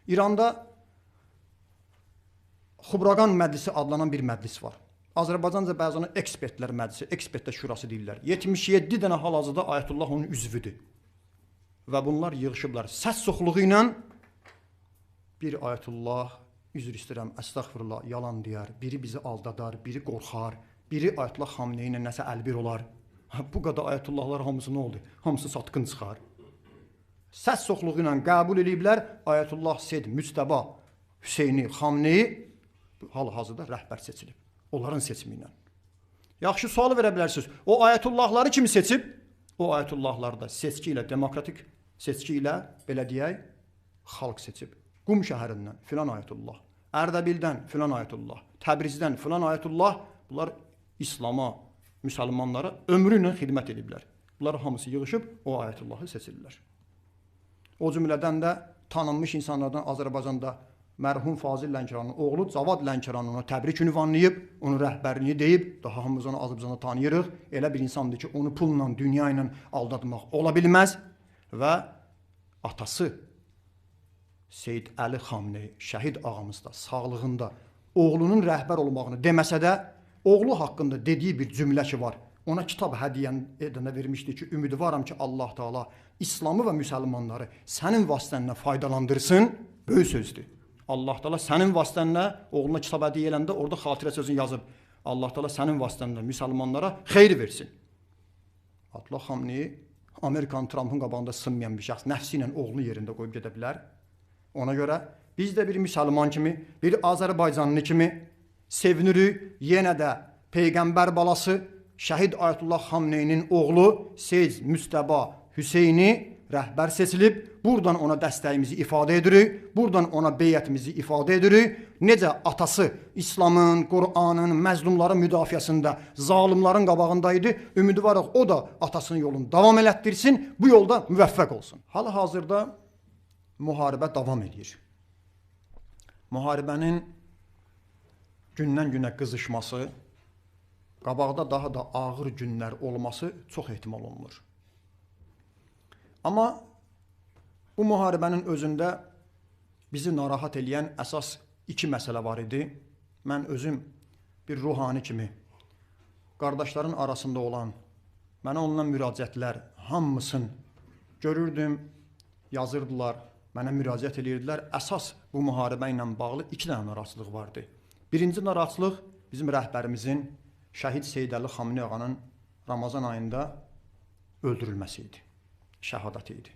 İranda Xubraqan Məclisi adlanan bir məclis var. Azərbaycanca bəzi ona ekspertlər məclisi, ekspertlər şurası deyirlər. 77 dənə hal-hazırda Ayətullah onun üzvüdür. Və bunlar yığışıblar. Səs çoxluğu ilə bir Ayətullah, üzr istəyirəm, əstəğfurullah, yalan deyər, biri bizi aldadar, biri qorxar, biri Ayətullah Xamneyi ilə nəsə əlbir olar. Bu qədər Ayətullahlar hamısı nə oldu? Hamısı satqın çıxar. Səs çoxluğu ilə qəbul eləyiblər Ayətullah Seyyid Müctəba Hüseyni Xamneyi hal-hazırda rəhbər seçilib. Onların seçimi ilə. Yaxşı sual verə bilərsiniz. O ayətullahları kim seçib? O ayətullahları da seçki ilə, demokratik seçki ilə, belə deyək, xalq seçib. Qum şəhərindən filan ayətullah, Ərdəbildən filan ayətullah, Təbrizdən filan ayətullah, bunlar İslama, müsəlmanlara ömrü ilə xidmət ediblər. Bunlar hamısı yığışıb o ayətullahı seçirlər. O cümlədən də tanınmış insanlardan Azərbaycanda mərhum Fazil Lənkəranın oğlu Cavad Lənkəranın ona təbrik ünvanlayıb, onun rəhbərini deyib, daha hamımız onu Azərbaycanda tanıyırıq. Elə bir insandır ki, onu pulla, dünya ilə aldatmaq ola bilməz və atası Seyid Əli Xamneyi, şəhid ağamız da sağlığında oğlunun rəhbər olmağını deməsə də, oğlu haqqında dediyi bir cümlə ki var, ona kitab hədiyyə edənə vermişdi ki, ümidvaram ki, Allah Teala İslamı və müsəlmanları sənin vasitənlə faydalandırsın, böyük sözdür. Allah Teala sənin vasitənlə oğluna kitab hədiyyə eləndə orada xatirə sözünü yazıb. Allah Teala sənin vasitənlə müsəlmanlara xeyir versin. Ayətullah Xamneyi Amerikanın Trumpın qabağında sınmayan bir şəxs nəfsi ilə oğlunu yerində qoyub gedə bilər. Ona görə biz də bir müsəlman kimi, bir Azərbaycanlı kimi sevinirik. Yenə də Peyğəmbər balası Şəhid Ayətullah Xamneyinin oğlu Seyyid Müctəba Hüseyni rəhbər seçilib. Buradan ona dəstəyimizi ifadə edirik. Buradan ona beyətimizi ifadə edirik. Necə atası İslamın, Qur'anın, məzlumların müdafiəsində zalimların qabağındaydı, ümidvarıq o da atasının yolunu davam elətdirsin, bu yolda müvəffəq olsun. Hal-hazırda müharibə davam edir. Müharibənin gündən günə qızışması, qabaqda daha da ağır günlər olması çox ehtimal olunur. Amma bu müharibənin özündə bizi narahat eləyən əsas iki məsələ var idi. Mən özüm bir ruhani kimi, qardaşların arasında olan, mənə olunan müraciətlər hamısını görürdüm, yazırdılar, mənə müraciət edirdilər. Əsas bu müharibə ilə bağlı iki dənə narahatlıq vardı. Birinci narahatlıq bizim rəhbərimizin Şəhid Seyid Əli Xamneyi ağanın Ramazan ayında öldürülməsi idi, şəhadəti idi.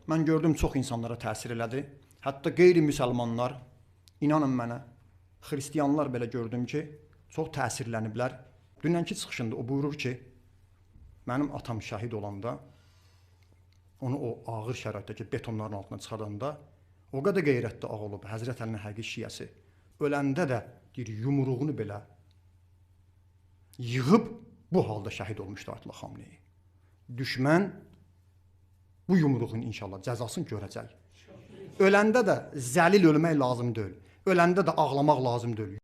Mən gördüm, çox insanlara təsir elədi. Hətta qeyri-müsəlmanlar, inanın mənə, xristianlar belə gördüm ki, çox təsirləniblər. Dünənki çıxışında o buyurur ki, mənim atam şəhid olanda, onu o ağır şəraitdəki betonların altına çıxardanda, o qədər qeyrətli ağ olub, Həzrət Əlinin həqiqi şiəsi, öləndə də deyir, yumruğunu belə yığıb bu halda şəhid olmuşdu Ayətullah Xamneyi. Düşmən bu yumruğun inşallah cəzasını görəcək. Öləndə də zəlil ölmək lazım deyil. Öləndə də ağlamaq lazım deyil.